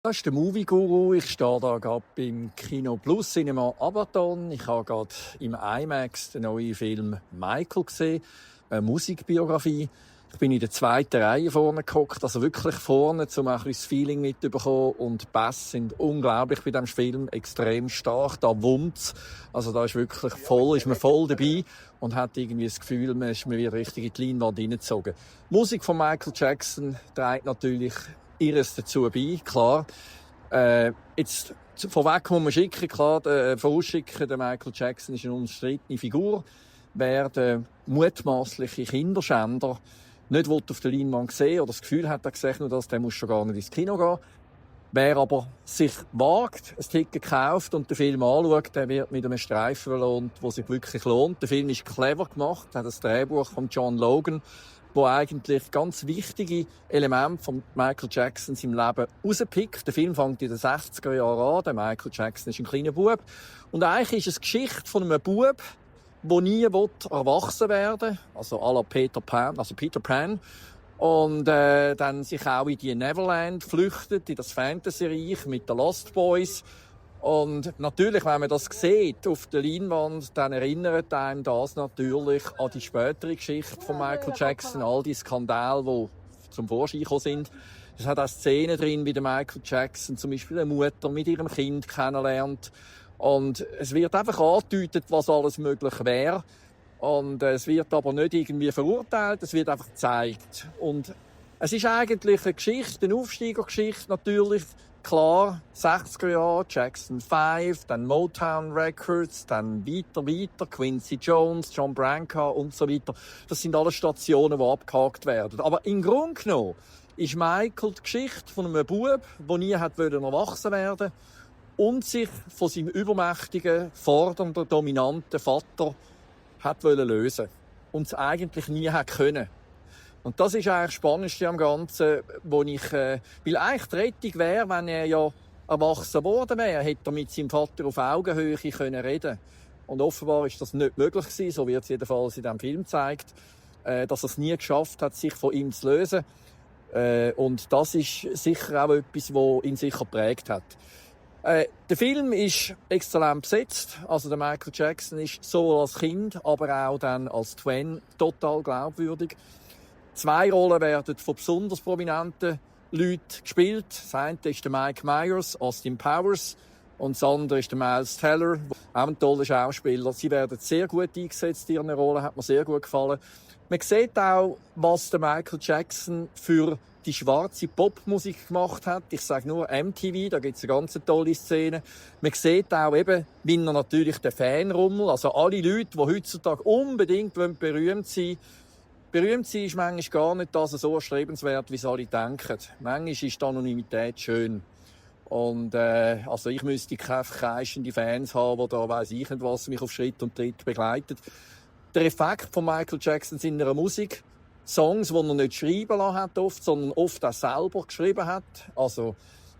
Das ist der Movie Guru. Ich stehe hier gerade beim Kino Plus Cinema Abaton. Ich habe gerade im IMAX den neuen Film «Michael» gesehen, eine Musikbiografie. Ich bin in der zweiten Reihe vorne gehockt, also wirklich vorne, um ein bisschen das Feeling mitzubekommen. Und die Bässe sind unglaublich bei diesem Film, extrem stark. Da wummt's. Also da ist wirklich voll, ist man voll dabei und hat irgendwie das Gefühl, man ist wieder richtig in die Leinwand hineingezogen. Die Musik von Michael Jackson trägt natürlich ihres dazu bei, klar. Jetzt vorweg muss man schicken, klar, vorausschicken, der Michael Jackson ist eine unumstrittene Figur. Wer den mutmaßlichen Kinderschänder nicht auf der Leinwand sehen oder das Gefühl hat, er sieht nur das, der muss schon gar nicht ins Kino gehen. Wer aber sich wagt, ein Ticket kauft und den Film anschaut, der wird mit einem Streifen belohnt, der sich wirklich lohnt. Der Film ist clever gemacht, hat das Drehbuch von John Logan, wo eigentlich ganz wichtige Elemente von Michael Jackson im Leben rauspickt. Der Film fängt in den 60er Jahren an. Der Michael Jackson ist ein kleiner Bub. Und eigentlich ist es die Geschichte von einem Bub, der nie erwachsen werden will. Also à la Peter Pan. Und dann sich auch in die Neverland flüchtet, in das Fantasy-Reich mit den Lost Boys. Und natürlich, wenn man das sieht auf der Leinwand, dann erinnert einem das natürlich an die spätere Geschichte von Michael Jackson, all die Skandale, die zum Vorschein gekommen sind. Es hat auch Szenen drin, wie der Michael Jackson zum Beispiel eine Mutter mit ihrem Kind kennenlernt. Und es wird einfach angedeutet, was alles möglich wäre. Und es wird aber nicht irgendwie verurteilt, es wird einfach gezeigt. Und es ist eigentlich eine Geschichte, eine Aufsteigergeschichte natürlich. Klar, 60er Jahre, Jackson 5, dann Motown Records, dann weiter, Quincy Jones, John Branca und so weiter. Das sind alles Stationen, die abgehakt werden. Aber im Grunde genommen ist Michael die Geschichte von einem Bub, der nie erwachsen werden und sich von seinem übermächtigen, fordernden, dominanten Vater hat lösen und es eigentlich nie hat können. Und das ist eigentlich das Spannendste am Ganzen, weil eigentlich die Rettung wäre, wenn er ja erwachsen geworden wäre, hätte er mit seinem Vater auf Augenhöhe können reden. Und offenbar ist das nicht möglich gewesen, so wird es jedenfalls in diesem Film gezeigt, dass er es nie geschafft hat, sich von ihm zu lösen. Und das ist sicher auch etwas, was ihn sicher geprägt hat. Der Film ist exzellent besetzt. Also der Michael Jackson ist sowohl als Kind, aber auch dann als Twin total glaubwürdig. 2 Rollen werden von besonders prominenten Leuten gespielt. Das eine ist der Mike Myers, Austin Powers. Und das andere ist der Miles Teller, auch ein toller Schauspieler. Sie werden sehr gut eingesetzt in ihren Rollen, hat mir sehr gut gefallen. Man sieht auch, was der Michael Jackson für die schwarze Popmusik gemacht hat. Ich sage nur MTV, da gibt es eine ganz tolle Szene. Man sieht auch eben, wie er natürlich den Fanrummel, also alle Leute, die heutzutage unbedingt berühmt sein wollen. Berühmt sein ist manchmal gar nicht das so erstrebenswert, wie es alle denken. Manchmal ist die Anonymität schön. Und also ich müsste keine kreischende Fans haben, die da weiss ich nicht was mich auf Schritt und Tritt begleitet. Der Effekt von Michael Jackson in seiner Musik, Songs, die er nicht schreiben lassen hat oft, sondern oft auch selber geschrieben hat. Also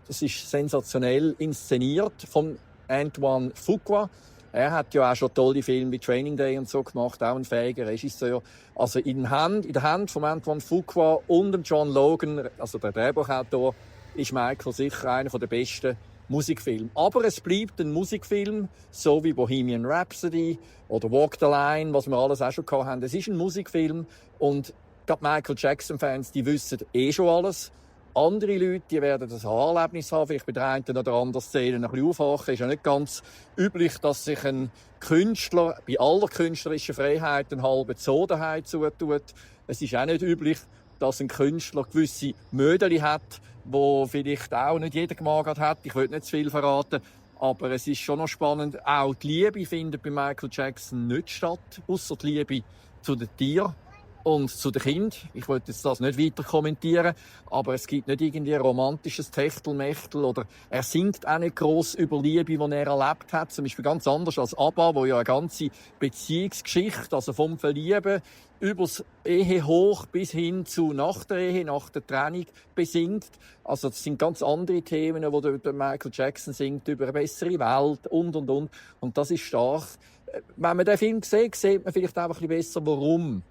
das ist sensationell inszeniert von Antoine Fuqua. Er hat ja auch schon tolle Filme wie Training Day und so gemacht, auch ein fähiger Regisseur. Also in der Hand von Antoine Fuqua und dem John Logan, also der Drehbuchautor, ist Michael sicher einer der besten Musikfilme. Aber es bleibt ein Musikfilm, so wie Bohemian Rhapsody oder Walk the Line, was wir alles auch schon hatten. Es ist ein Musikfilm und gerade Michael Jackson-Fans, die wissen schon alles. Andere Leute, die werden das Erlebnis haben, vielleicht bei der einen oder anderen Szene ein bisschen aufwachen. Es ist ja nicht ganz üblich, dass sich ein Künstler bei aller künstlerischen Freiheit eine halbe Zodenheit zutut. Es ist auch nicht üblich, dass ein Künstler gewisse Mödeli hat, die vielleicht auch nicht jeder gemagert hat. Ich will nicht zu viel verraten. Aber es ist schon noch spannend. Auch die Liebe findet bei Michael Jackson nicht statt, ausser die Liebe zu den Tieren und zu den Kindern. Ich wollte jetzt das nicht weiter kommentieren, aber es gibt nicht irgendwie ein romantisches Techtelmechtel oder er singt auch nicht gross über Liebe, die er erlebt hat. Zum Beispiel ganz anders als ABBA, wo ja eine ganze Beziehungsgeschichte, also vom Verlieben übers Ehe hoch bis hin zu nach der Ehe, nach der Trennung besingt. Also das sind ganz andere Themen, wo der Michael Jackson singt über eine bessere Welt und. Und das ist stark. Wenn man den Film sieht, sieht man vielleicht auch ein bisschen besser, warum.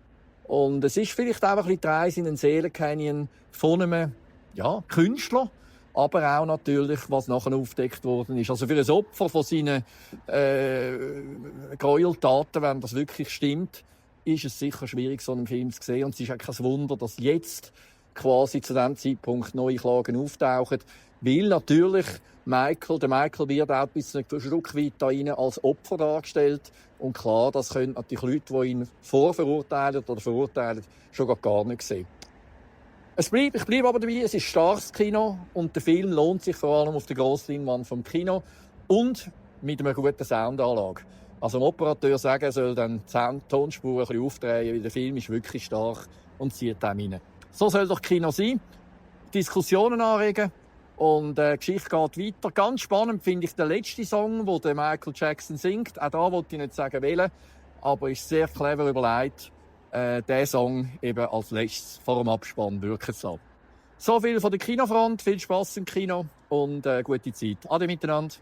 Und es ist vielleicht auch ein bisschen die Reise in den Seelencanyon von einem Künstler, aber auch natürlich, was nachher aufgedeckt worden ist. Also für ein Opfer von seinen Gräueltaten, wenn das wirklich stimmt, ist es sicher schwierig, so einen Film zu sehen. Und es ist auch kein Wunder, dass jetzt quasi zu diesem Zeitpunkt neue Klagen auftauchen. Weil natürlich der Michael wird auch bis zu einem Stück weit da rein als Opfer dargestellt. Und klar, das können natürlich Leute, die ihn vorverurteilen oder verurteilen, schon gar nicht sehen. Ich bleibe aber dabei, es ist starkes Kino und der Film lohnt sich vor allem auf der Grossleinwand vom Kino und mit einer guten Soundanlage. Also dem Operateur sagen, er soll dann die Tonspur ein bisschen aufdrehen, weil der Film ist wirklich stark und zieht einem rein. So soll doch Kino sein. Diskussionen anregen und die Geschichte geht weiter. Ganz spannend finde ich den letzten Song, den der Michael Jackson singt. Auch da wollte ich nicht sagen, welchen, aber ist sehr clever überlegt, diesen Song eben als letztes vor dem Abspann wirken zu lassen. So viel von der Kinofront. Viel Spass im Kino und gute Zeit. Ade miteinander.